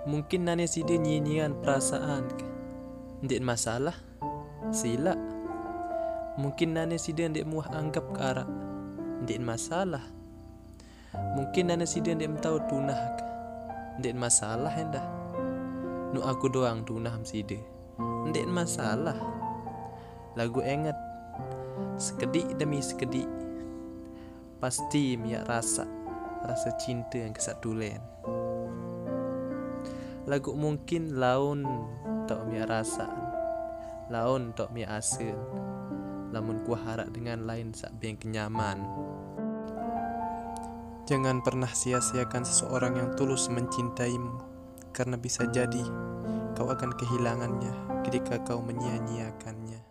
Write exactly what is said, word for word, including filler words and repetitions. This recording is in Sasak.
Mungkin nane side nyinyian perasaan ke. Ndeq masalah. Silaq. Mungkin nane side ndeq muah anggap ke araq. Ndeq masalah. Mungkin nane side ndeq metau tunah ke. Ndeq masalah endah. Nu aku doang tunah side. Ndeq masalah. Laguq enget, sekediq demi sekediq, pasti miaq rasaq rase cinte ke saq tulen. Laguq mungkin laun taoq miaq rasaq, laun taoq miaq asen, lamun kuah araq dengan lain saq beng kenyaman. Jangan pernah sia-siakan seseorang yang tulus mencintaimu, karena bisa jadi kau akan kehilangannya ketika kau menyia-nyiakannya.